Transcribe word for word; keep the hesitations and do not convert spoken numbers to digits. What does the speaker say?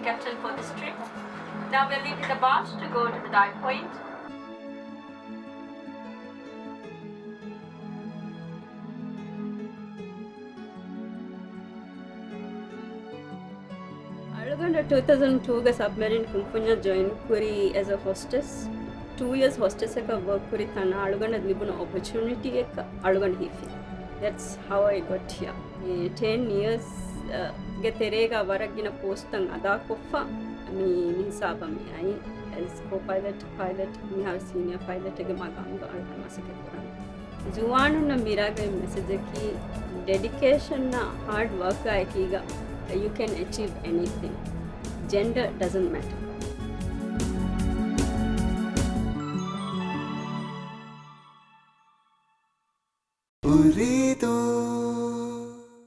Captain for this trip. Now we're leaving the barge to go to the dive point. އަޅުގަނޑަށް ޓޫ ތައުޒަންޑް ޓޫގެ ސަބްމެރިން ކުންފުންޏަށް ޖޮއިން ކުރީ as a hostess. ޓޫ އިޔާސް ހޮސްޓެސްއަކަށް ވޯކް ކުރި ތަން އަޅުގަނޑަށް ލިބުނު އޮޕޮޗުނިޓީއެއްކަށް އަޅުގަނޑު ހީފި. That's how I got here. މި ޓެން އިޔާސް، އަ، ގެ ތެރޭގަ ވަރަށް ގިނަ ޕޯސްޓްތައް އަދާކޮށްފަ މި، މި ހިސާބަށް މި އައީ. އެސް ކޯ ޕައިލަޓް، ޕައިލަޓް، މިހާރު ސީނިއާ ޕައިލަޓްގެ މަގާމުގަ އަޅުގަނޑު މަސައްކަތް ކުރަން. ޒުވާނުންނަށް މިރާގައި މެސެޖަކީ، ޑެޑިކޭޝަންއާ ހާޑް ވޯކާ އެކީގަ you can achieve anything. Gender doesn't matter. أريد